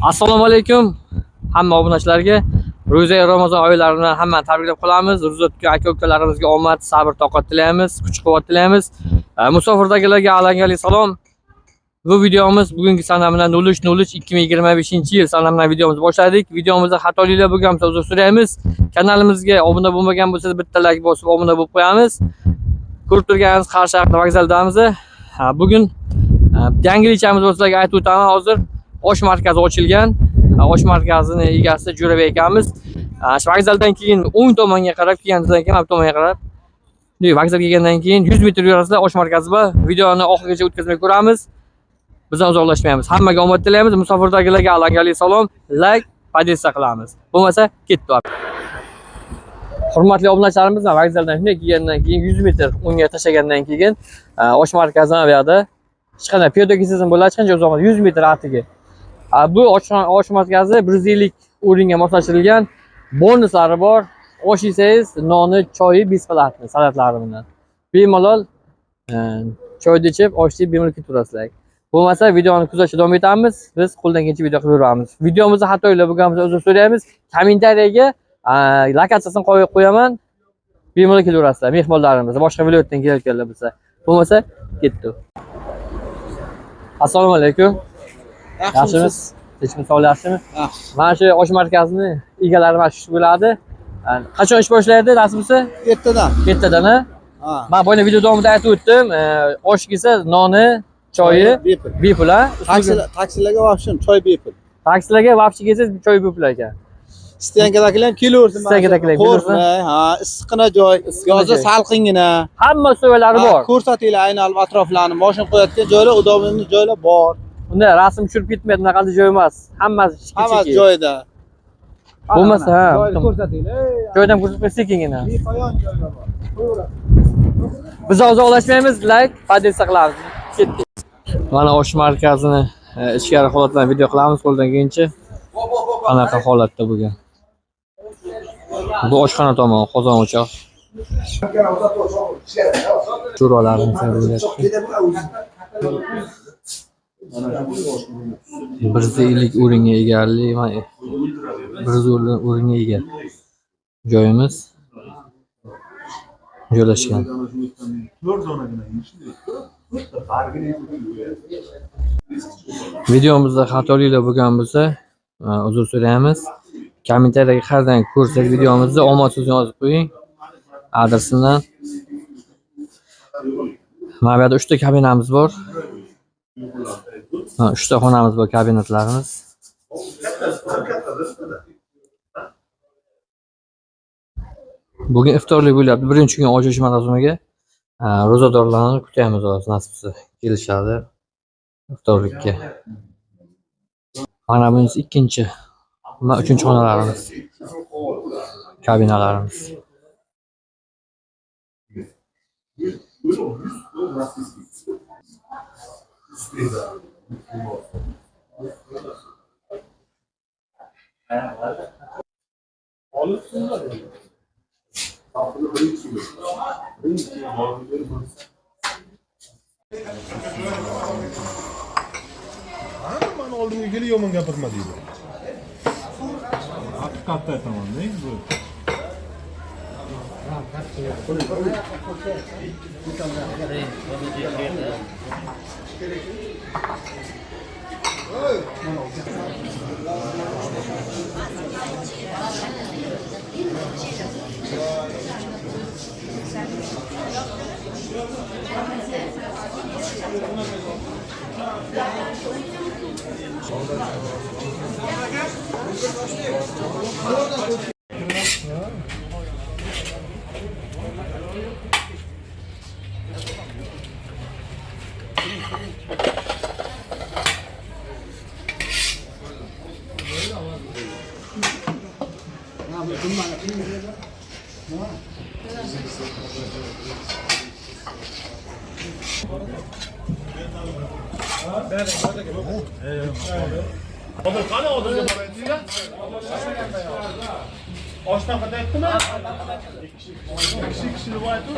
Assalomu alaykum hamma obunachilarga. Ro'za Ramazon oylari bilan hammani tabriklab qolamiz. Ro'za tutgan aka-ukalarimizga omad, sabr, toqat tilaymiz, kuch-quvvat tilaymiz. Musofirdagilarga alangali salom. Bu videomiz bugungi sana bilan 03.03.2025-yil sana bilan videomizni boshladik. Videomizda xatoliklar bo'lgan bo'lsa uzr so'raymiz. Kanalimizga obuna bo'lmagan bo'lsangiz bitta like bosib obuna bo'lib qo'yamiz. Ko'rib turganingiz Qarshi shahar vokzaldamiz. Ha, bugun yangilikchamiz bo'lsa sizlarga aytib o'taman hozir. Osh markazi ochilgan. Ha, osh markazini egasi Jo'rabek akamiz. Ha, shu vokzaldan keyin o'ng tomonga qarab kelganingizdan keyin, chap tomonga qarab vokzalga kelgandan keyin 100 metr yurasizlar, osh markazi bor. Videoni oxirigacha o'tkazmay ko'ramiz. Bizdan uzoqlashmaymiz. Hammaga omad tilaymiz. Musofirdagilarga alangali salom, like, поделиться qilamiz. Bo'lmasa ketdi. Hurmatli obunachilarimiz, vokzaldan shunday kelgandan keyin 100 metr o'ngga tashlagandan keyin osh markazi bu yoqda hech qanday piyoda kelsangiz ham bo'ladi, hech qancha uzoq emas, 100 metr atigi. Bu osh markazi 150 o'ringa moslashtirilgan, bonuslari bor. Osh yesangiz, noni, choyi bесплатный, salatlari bilan. Bemalol choyni ichib, osh yeb bemalol ketaverasizlar. Bo'lmasa videoni kuzatishda davom etamiz. Biz qo'ldan kelgancha video qilib yuramiz. Videomizda xatolar bo'lgan bo'lsa uzr so'raymiz. Kommentariyaga lokatsiyasini qo'yib qo'yaman. Bemalol kelaverasizlar, mehmonlarimiz, boshqa viloyatdan kelayotganlar bo'lsa. Bo'lmasa ketdi. Assalomu alaykum. Yaxshimiz? Tinchmi, sog'lik yaxshimi? Yaxshi. Mana shu osh markazini egalari mana shu bo'ladi. Qachon ish boshlaydi nasib bo'lsa? Ertadan. Ertadan, ha? Ha. Men boya video davomida aytib o'tdim. Osh kelsa noni, choyi bepul. Bepul, ha? Taksilarga вообще choy bepul. Taksilarga вообще kelsangiz choy bepul ekan. Стоянка dagilar ham kelaversin. Стоянка dagilar kelaversin. Qo'rqmay, ha, issiqqina joy, yozda joy. Salqingina. Hamma uslublari Ha, bor. Ko'rsatinglar aylanib atroflarni, mashina qo'yayotgan joylar, удобный joylar bor. Unda rasm tushirib ketmaydi, unaqa joy emas. Hammasi Hammasi kichik. Joyida. Bo'lmasa, ha, Joyni ko'rsatinglar. Joydan ko'rsatib qo'y sekingina. Bepoyon joylar bor. Qo'yaverasiz. Biz uzoqlashmaymiz, like, поделиться qilamiz. Ketdik. Mana osh markazini ichkari holatlarini video qilamiz qo'ldan kelgancha. Qanaqa holatda bo'lgan. Bu oshxona tomon, qozon o'choq. Sho'rvalarni bo'lyapti. 150 o'ringa egalli, mana 100 o'ringa ega joyimiz joylashgan. Videomizda xatoliklar bo'lgan bo'lsa, uzr so'raymiz. Kommentariyaga har doim ko'rsak videomizni omad so'zini yozib qo'ying. Adresidan. Mana bu yerda 3 ta kabinamiz bor. Ha, 3 ta xonamiz bor, kabinetlarimiz. Bugun iftorlik bo'lyapti. Birinchi kun ochilish marosimiga ro'zadorlarni kutamiz hozir, nasib etsa kelishadi iftorlikka. Mana bunisi ikkinchi va uchinchi xonalarimiz, kabinalarimiz. Mani oldimga kelib yomon gapirma deydi. Haqiqatda aytaman-da bu. Odil qani Odilga borayapsizlar? Oshdan qaytyaptimi? Ikki kishi, ikki kishi deb aytdi.